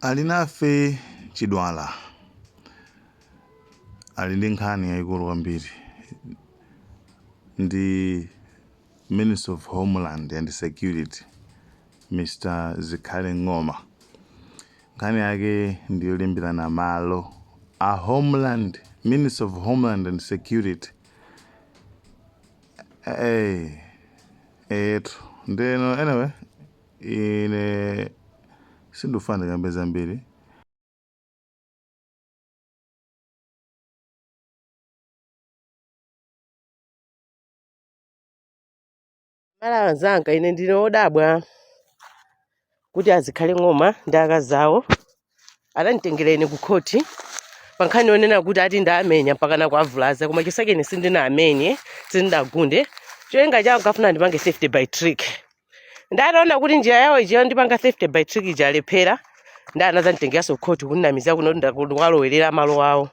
Alinafe Chidwala ali ndi nkhani yayikulu kwambiri ndi Minister of Homeland and Security Mr. Zikhale Ng'oma. Nkhani yake ndi yolimbirana malo a Homeland, Minister of Homeland and Security. Hey, etu ndeno anyway ine sindifuna ndikambe zambiri. Amalawi anzanga, ine ndine wodabwa kuti a Zikhale Ng'oma ndi akazi awo ananditengera ine ku khoti pa nkhani yonena kuti ati ndamenya mpakana kuavulaza, koma chisake ine sindinamenye, sindinagunde. Cholinga chawo ankafuna andipange theft by trick. Ndataona kuti njira yawo ija yondipanga theft by trick ija alephera, ndi anadzanditengeranso ku khoti kundinamiza kuno kuti ndikuwalowerera malo awo.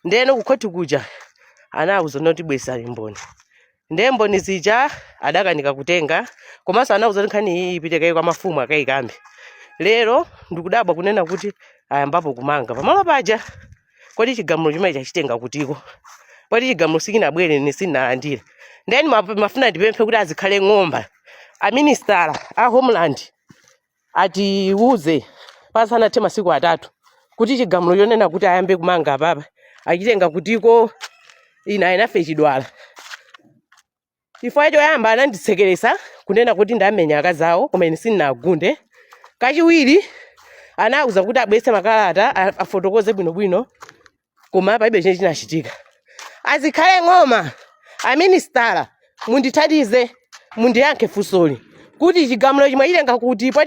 Ndeno ku khoti kuja anawauza kuti bweretsani mboni. Ndiye mboni zija adakanika kutenga, komanso anauza kuti nkhani iyi ipite kaye kwa mafumu akayikambe. Lero ndikudabwa kunena kuti ayambapo kumanga pamalo paja. Kodi chigamulo chimene chachitenga kutiko? Poti chigamulo sichinabwere, ine sindinalandire. Ndiye ndimafuna ndipemphe kuti a Zikhale Ng'oma, a minister a Homeland, atiuze pasanathe masiku 3 kuti chigamulo chonena kuti ayambe kumanga apapa achitenga kutiko. Ine Alinafe Chidwala, chifukwa choyamba ananditsekeresa kunena kuti ndamenya akazi awo, koma ine sindinagunde. Kachiwiri anauza kuti abweretse makalata afotokoze bwinobwino, koma palibe chimene chinachitika. A Zikhale Ng'oma, aminisitala, mundithandize, mundiyankhe funsoli kuti chigamulo chimwe chitenga kuti poti